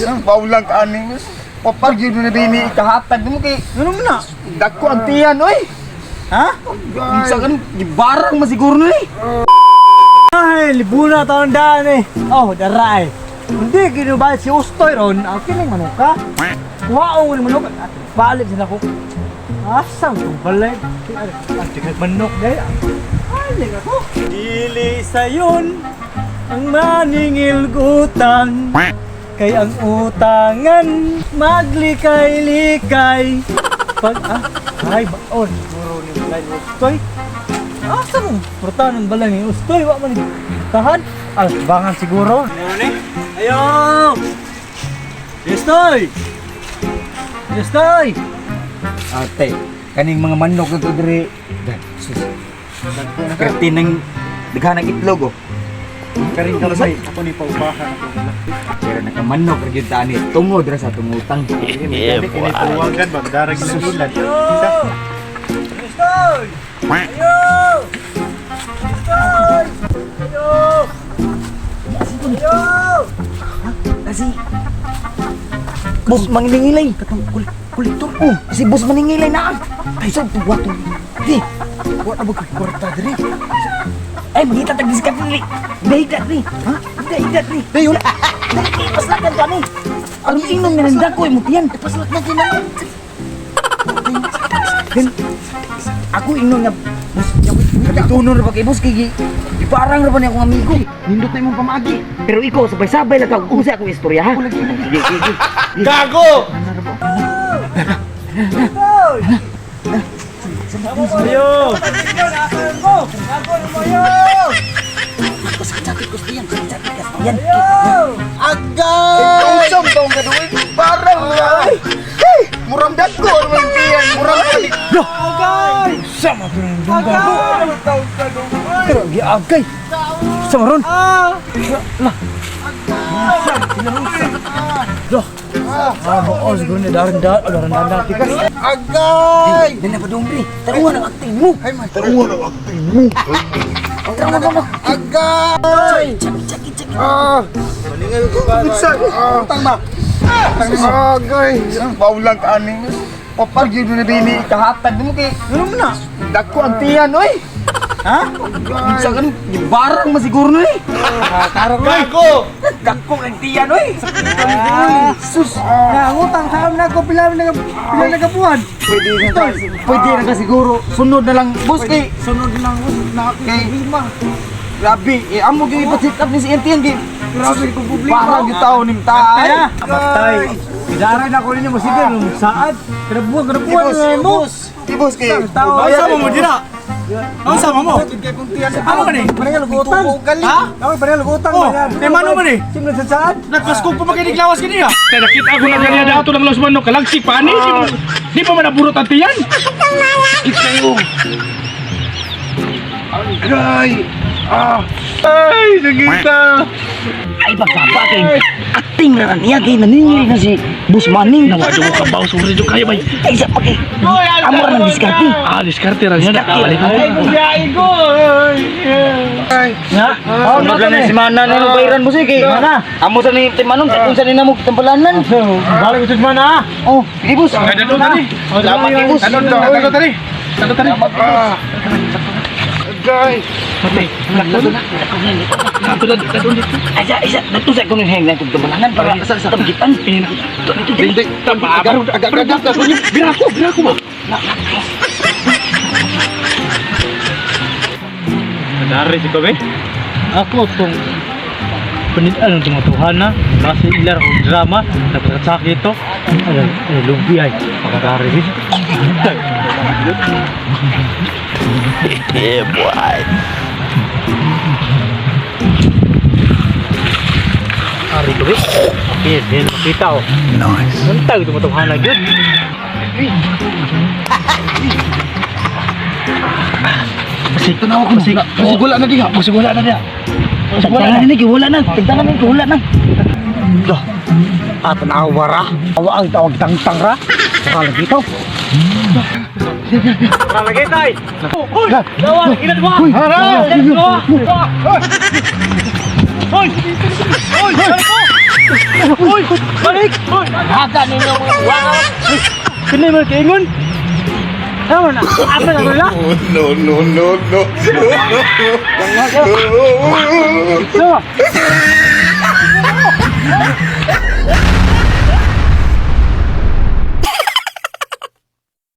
Bawlang ka ani. Papag yun na din ni ikahatag mo kay Ano mo na? Dako ang tiyan oy. Ha? Unsa kan gibarang masiguro na eh. Ay, libuna taon daan eh. Oh, dara eh. Hindi, ginubayad si Ustoy ron. Ang kining manok ka. Kuhaong ni manok. At balik sila ko. Asang kong balay. Ang tignan manok dahil. Balik ako. Dili sayon ang maningil gutang. Kay ang utangan maglikay-likay. Pag, ah, ay, baon. Siguro ni balay ni Ustoy. Asa mong pruta ng balay ni Ustoy? Wa man ni tahan. Ah, bangan siguro. Ayo! Ustoy! Ustoy! Ate, kaning mga manok na to diri. Dan, sus. Perti ng daghan ng itlog oh. Karing kalabay, ako ni paupahan ako. Pero nakamanok ra gyud tani tungod ra sa tungutang. Yeah, boy. Tuwagan ba darag ilan. Ayo! Ustoy! Ayo! Ustoy! Ayo! Ayo! Kasi Boss Maningilay, katong kolektor oh. Si Boss Maningilay na. Ay sa tuwa to. Di. Wa na ba ko'y kwarta diri? Ay mangita tag diskarte ni. Dahidat ni. Ha? Dahidat ni. Dayon. Dali paslakan kami. Ang inom nga nang dako imong tiyan. Paslak na kina. Gan ako inom nga boss kapitunon ra ba kay boss kay giparang ra ba niya akong amigo. Nindot na imong pamaagi. Pero ikaw sabay-sabay lang ka unsa akong istorya ha. Sige, sige, sige. Gago! Ustoy! Ayo! Sakit ko tiyan, sakit ka tiyan. Ayo! Agay! Usam taong kaduwi, parang ay. Hey, murang dako ang mga tiyan, murang Agay! Sama to ng dungga. Agay! Pero giagay. Sama ron. Ah! Loh. Ah, oo, siguro ni daran daran, daran daran tikas. Agay! Di na pa dong diri. Taruhan ang acting mo. Ay man. Taruhan ang acting mo. Taruhan ang Agay! Chaki chaki chaki. Ah! Unsa? Utang ba? Agay! Bawlang ka ani. Papag yun na din ikahatag mo kay Ano mo na? dako ang tiyan oy. Ha? Unsa kan gibarang masiguro na eh. Tarong Gago! Dako ang tiyan oy. Ah. Sus. Nangutang sa amin ako pila nagabuhan. Pwede na ka, pwede na ka siguro. Sunod na lang boss kay Sunod lang na ako Kay- problema. Grabe, eh, amo gyud ipa-set up ni si NTN kay Grabe ko problema. Parang gyud taon nim taay. Patay. Idaran ako ninyo mo sige nung saad. Kada buwan na mo. Di boss kay. Tao. Bayad Sama mo dira. Ang sama mo? Ano man eh? Parang lugutan. Ha? Ako parang lugutan. Oh, kay mano man eh? Simula sa saad. Nagpaskog pa makinig lawas kaniya. Kaya nakita ko na kaniya dato ng los manok kalagsik pa ani. Di pa man naburot ang tiyan. Sakit kayo. Agay! Ah! Ay, sakita! Ay pagkaba kay acting ra niya kay naningil na si Boss Maning. Nawa jud ko kabaw suri jud kayo bay. Ay sa pa kay. Amo ra ng diskarte. Ah, diskarte ra niya nakabalik ko. Ay! Nga. Oh, na ni si Mana no bayran mo si kay. Mana. Amo sa ni Timanong kung sa ni namo tampalanan. Balik ito mana ah. Oh, sige boss. Ay, dalo tani. Salamat kay boss. Dalo dalo tani. Dalo tani. Ah! Agay! Patay. Ato na dito dito. Ay sa isa dito sa kunin heng na tampalanan para sa tamgitan. Dito dito. Hindi! Agay! Agay! Agay! Bira ko ba? Dari si Kobe. Ako tong panit ano tumatuhan na kasi ilar og drama dapat sakit ito ay ay lubi ay pagkakari Yeah, boy. Ari ko okay din makita oh nice untag tumatuhan na gyud. Basig tanaw ko basig. Basig wala na diha. Basig wala na diha. Basig wala Tagtangan na. ni wala na. Tagtangan ni wala na. Loh, at nawa ra. Awa ang tawag tangtang ra. Saka lagi ito. Saka lagi tay. Hoy! Lawan, ilan mo? Hara! Ilan mo? Hoy! Hoy! Hoy! Uy, balik! Uy, Haga ninyo mga buwanga. kini mo kaingon. Tama na, asa na wala? No, no, no, no. Sama.